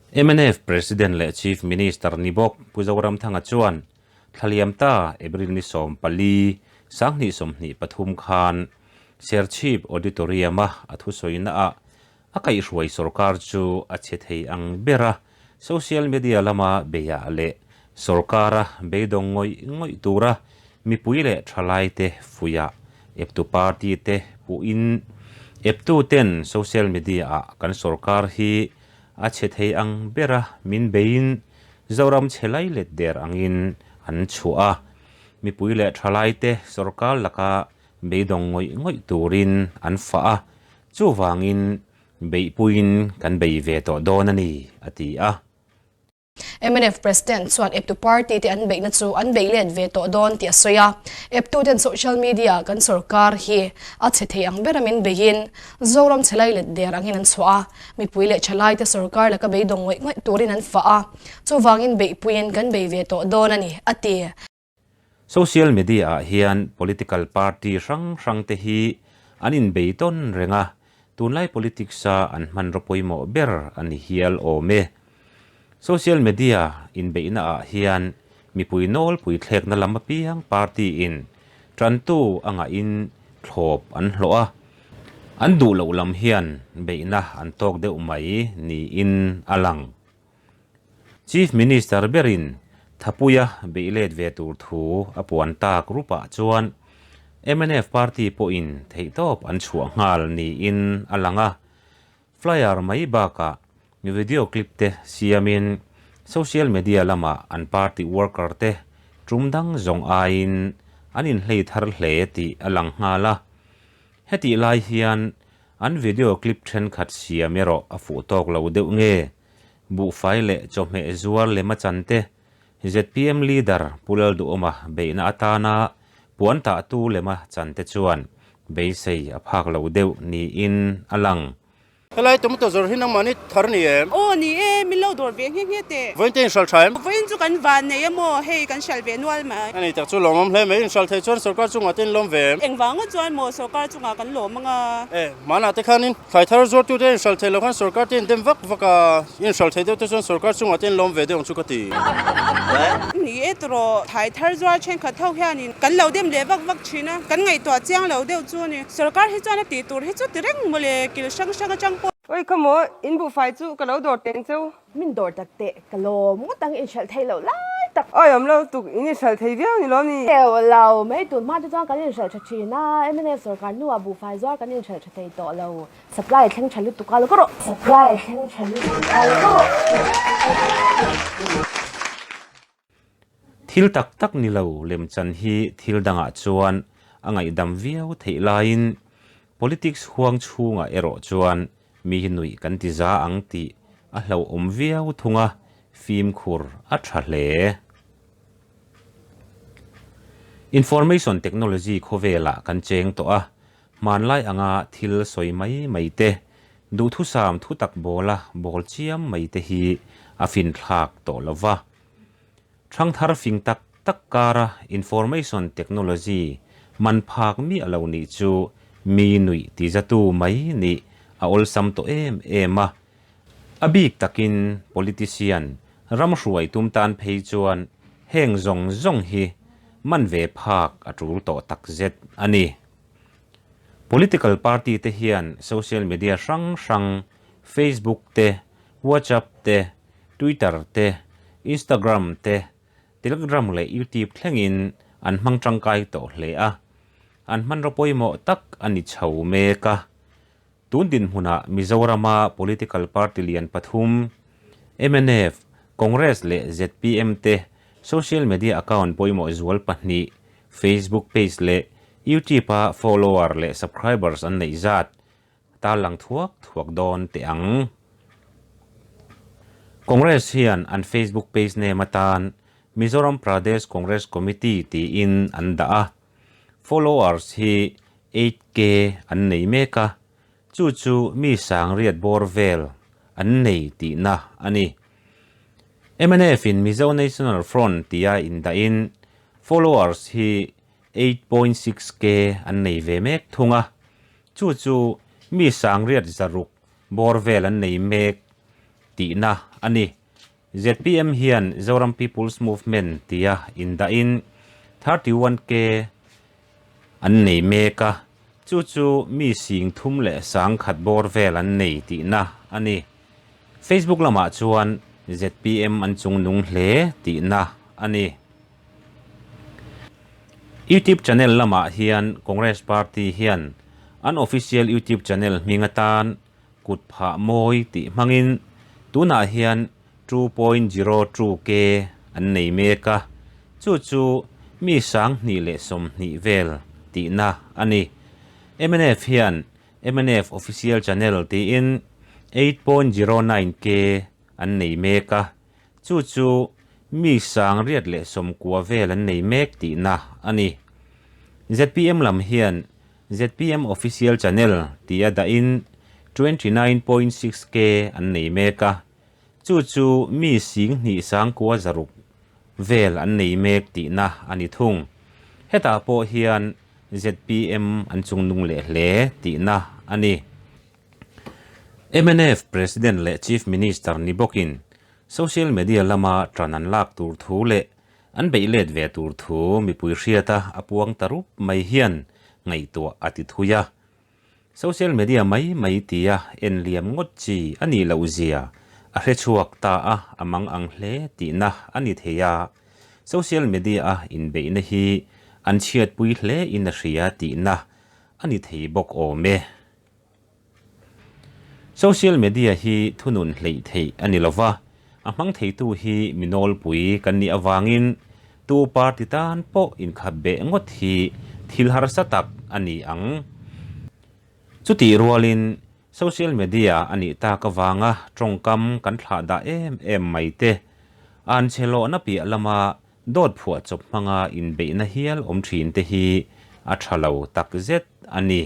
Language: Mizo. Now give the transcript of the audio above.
Mnf President leh Chief Minister ni bawk Pu Zoramthanga chuan thlaliam ta April ni 14, 2023 khan Serchhip Auditorium-a a thusawi-naah a kaihhruai sorkar chu a che thei ang ber a, social media lama beiah leh sorkara beidawng ngawih ngawih tura mipui leh thalaite fuiah eptu party te puhin eptu ten social media-ah kan sorkar hi a che thei ang bera min beiin Zoram chhe lai let der angin an chhuah a, mipui leh thalaite sorkar laka beidawng ngawih ngawih turin an fah a, chuvangin beihpuiin kan bei ve tawh dawn a ni, a ti a. Mnf President chuan eptu party te an beihna chu an bei let ve tawh dawn tih a sawi a. Eptu ten social media kan sorkar hi a chhe thei ang bera min beiin Zoram chhe lai let der angin an chhuah a. Mipui leh thalaite sorkar laka beidawng ngawih ngawih turin an fah a, chuvangin beihpuiin kan bei ve tawh dawn a ni, a ti. Social media-ah hian political party hrang hrangte hi an inbei tawn reng a, tunlai politics-a an hmanraw pawimawh ber a ni hial awm e. Social media inbeihnaah hian mipui nawlpui thlekna lam apiang party-in tantu a ngahin thlawp an hlawh a, an duh loh lam hian beihna an tawk deuh mai niin a lang. Chief Minister berin Thapuia beih let ve tur thu a puan tak rupah chuan mnf party pawhin theihtawp an chhuah nghal niin a lang a. Flyer mai bakah video clip te siamin social media lamah an party worker te tum dang zawng aiin an inhlei thar hle tih a lang nghal a. Hetih lai hian an video clip thenkhat siam erawh a fuh tawk lo deuh nge? Buhfai leh chawhmeh zuar lema chante zpm leader Pu Lalduhawma beihna atana puan tahtu lema chante chuan beisei a phak lo deuh niin a lang. Helai tomato zawr hi nangmahni thar ni em? Aw ni e, min lo dawr ve nghe nghe teh. Vawiin te inhral tha em? Vawiin chu kan van nei a maw, hei kan hral ve nual mai. A ni tak chu lawmawm hle mai, inhral thei chuan sorkar chungah te inlawm ve em? Engvanga chuan maw sorkar chungah kan lawm anga? E, hmanah te khanin Thlai thar zuartute inhral thei lo khan sorkar te in dem vak vak a, inhral thei deuh te chuan sorkar chungah te inlawm ve deuh ang chu ka ti. Ni e tawh, thlai thar zuar thenkhat ho hianin kan lo dem leh vak vak thin a, kan ngaihtuah chiang lo deuh chu a ni. Sorkar hi chuan a tih tur hi chu ti reng mawle, kil hrang hrang atang pawh. Oi kha maw, in buhfai chu ka lo dawr teng cheu. Min dawr tak teh, ka lawm ngawt ang inhralh theih loh lai tak. Oi awm lo tuk, in inhralh thei viau ni lawm ni? Teuh lo, mai tun hma te chuan kan inhralh tha thin a, mnf sorkar hnuah buhfai zuar kan inhralh tha thei tawh lo. Supply a thleng tha lutuk a, lo ka rawh. Supply a thleng tha lutuk a, lo ka rawh. Thil tak tak ni lo lemchan hi thil dangah chuan a ngaihdam viau theih laiin politics huang chhungah erawh chuan mi hi nuih kan ti za ang tih a hlauhawm viau thung a, fimkhur a tha hle. Information technology khawvelah kan cheng tawh a, hmanlai anga thil sawi mai mai te, duhthusam thutak bawla bawl chiam mai te hi a finthlak tawh lo va. Thangthar fing tak tak kara information technology man phak miah lo nih chu mi nuih tizatu mai nih a awlsam tawh em em a. A bik takin politician ram hruai tum tan phei chuan heng zawng zawng hi man ve phak a tul tawh takzet a ni. Political party te hian social media hrang hrang Facebook te, WhatsApp te, Twitter te, Instagram te, Telegram leh YouTube thlengin an hmang tangkai tawh hle a, an hmanraw pawimawh tak a ni chho mek a. Tun dinhmunah Mizorama political party lian pathum, mnf, Congress leh zpm te social media account pawimawh zual pahnih, Facebook page leh YouTube-a follower leh subscribers an neih zat Tarlang thuak thuak dawn teh ang. Congress hian an Facebook page name atan Mizoram Pradesh Congress Committee tiin an dah a, followers hi 8K an nei mek a, chu chu mi sangriat bawr vel an nei tihna a ni. Mnf in Mizo National Front tia indahin followers hi 8.6K an nei ve mek thung a, chu chu mi sangriat zaruk bawr vel an nei mek tihna a ni. Zpm hian Zoram People's Movement tia indahin 31K an nei mek a, chu chu mi sing thum leh sang khat bawr vel an nei tihna a ni. Facebook lamah chuan zpm an chungnung hle tihna a ni. YouTube channel lamah hian Congress party hian an official YouTube channel hming atan kut phah mawi tih hmangin tunah hian 2.02K an nei mek a, chu chu mi 2020 vel tihna a ni. Mnf hian mnf official channel tiin 8.09K an nei mek a, Chu chu mi 1090 vel an nei mek tihna a ni. Zpm lam hian zpm Official Channel tia dahin 29.6K an nei mek a, chu chu mi 2906 vel an nei mek tihna a ni thung. Hetah pawh hian zpm an chungnung leh hle tihna a ni. Mnf President leh Chief Minister ni bawkin social media lama tan an lak tur thu leh an beih let ve tur thu mipui hriata a puang ta rup mai hian ngaihtuah a ti thui a. Social media mai mai tia en liam ngawt chi a nih loh zia a hre chhuak ta a, a mang ang hle tihna a ni thei a. Social media a inbeihna hi an chhiatpui hle in a hria tihna a ni thei bawk awm e. Social media hi thunun hleih theih a ni lova, a hmang theitu hi mi nawlpui kan nih avangin tu party tan pawh inkhat beh ngawt hi thil harsa tak a ni ang. Chutih rualin social media a nih tak avanga tawngkam kan thlah dah em em mai te, an chhe lawhna piah lama dawt phuah chawp hmanga inbeihna hial awm thin te hi a tha lo takzet a ni.